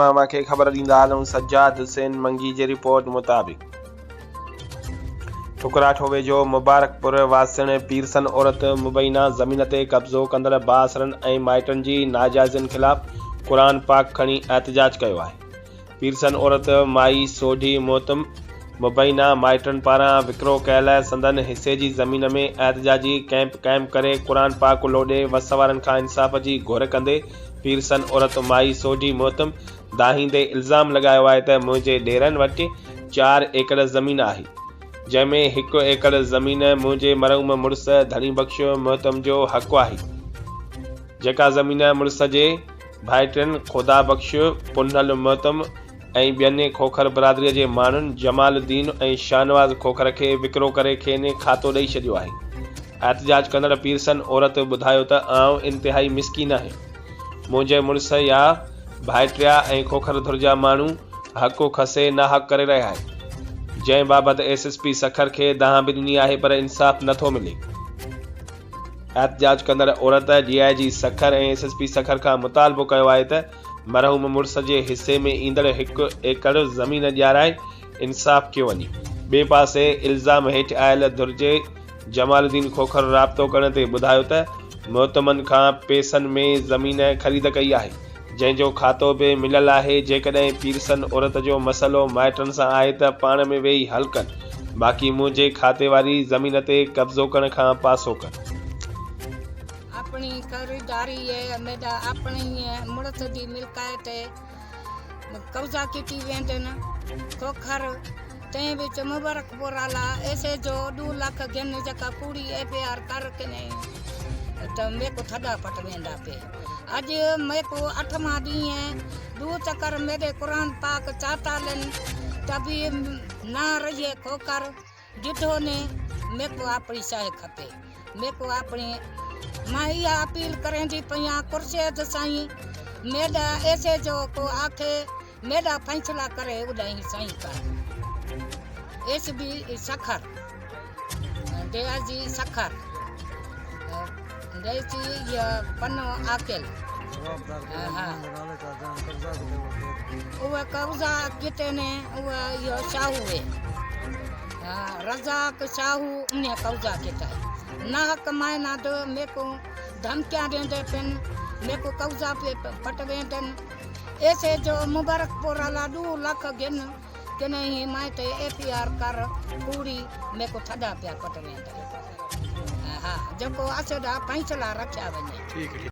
اوهان کي خبر ڏيندا هلون سجاد حسين منگي جي رپورٽ مطابق ٺڪراٺو ويجهو مبارڪپور واسڻ پيرسن عورت مبينا زمين تي قبضو ڪندڙ بااثرن ۽ مائٽن جي ناجائزين خلاف قرآن پاڪ کڻي احتجاج ڪيو آهي. پيرسن عورت مائي سوڍي محتم مبينا مائٽن پاران وڪرو ڪيل سندن حصي جي زمين ۾ احتجاجي ڪئمپ قائم ڪري قرآن پاڪ لوڏي وس وارن کان انصاف جي گهر ڪندي پيرسن عورت مائي سوڍي محتم دانهيندي الزام لڳايو آهي ته منهنجي ڏيرن وٽ چار ايڪڙ زمين آهي جنهن ۾ هڪ ايڪڙ زمين منهنجي مرحوم مڙس ڌڻي بخش محتم جو حق آهي جيڪا زمين مڙس جي ڀائٽين خدا بخش، پنهل مهتم ۽ ٻين کوکر برادريء جي ماڻهن جمال الدين ۽ شاهنواز کوکر کي وڪرو ڪري کين کاتو ڏئي ڇڏيو آهي. احتجاج ڪندڙ پيرسن عورت ٻڌايو ته آئون انتهائي مسڪين آهيان. منهنجي مڙس يا ڀائٽيا ۽ کوکر ڌر جا ماڻهو حق کسي ناحق ڪري رهيا آهن. جنهن بابت ايس ايس پي سکر کي دانهن به ڏني آهي پر انصاف نه ٿو ملي. احتجاج ڪندڙ عورت D I G Sukkur ۽ S S P Sukkur کان مطالبو ڪيو آهي ته مرحوم مڙس جي حصي ۾ ايندڙ هڪ ايڪڙ زمين ڏيارائي انصاف ڪيو وڃي. ٻئي پاسي الزام هيٺ آيل ڌر جي جمال الدين کوکر رابطو ڪرڻ تي ٻڌايو ته مهتمن کان پيسن ۾ زمين خريد ڪئي آهي جنهن جو کاتو به مليل آهي، جيڪڏهن پيرسن عورت جو مسئلو مائٽن سان آهي ته پاڻ ۾ ويهي حل ڪن، باقي منهنجي کاتي واري زمين تي قبضو ڪرڻ کان پاسو ڪن. اپڻي خريداري ميڏا اپڻي مڙس جي ملڪيت قبضا ڪيتي ويندن، کوکر تنهن وچ مبارڪپور آلا ايس ايچ او ڏو لک گهن جيڪا ڪوڙي ايف I R ڪر ڪنهن ته ميڪو ٿڏا پٽ ويندا پي اڄ ميڪو اٺمان ڏينهن ڏو چڪر ميڏي قرآن پاڪ چاتالن ته به نا رهي کوکر ڊٺو ني ميڪو آپڻي شئي کپي ميڪو آپڻي مان اها اپيل ڪريندي پيان خورشيد سائين ميڏا ايس ايچ او ڪو آکي ميڏا فيصلا ڪري اڏائين سائين ڪر S B Sukkur D I G Sukkur D C Pano Aqil ها اهي قبضا ڪيتي ني اهي اهو شاهو هي رزاق شاهو انهي قبضا ڪيتا ناحق مائنا دو ميڪو ڌمڪيان ڏيندي پن ميڪو قبضا پي پٽ ويندن ايس ايچ او مبارڪپور الا ڏو لک گهن ڪنهن هي مائي تي ايف I R ڪر ڪوڙي ميڪو ٿڏا پيا پٽ ويندا ها جيڪو اسيڏا فيصلا رکيا وڃي.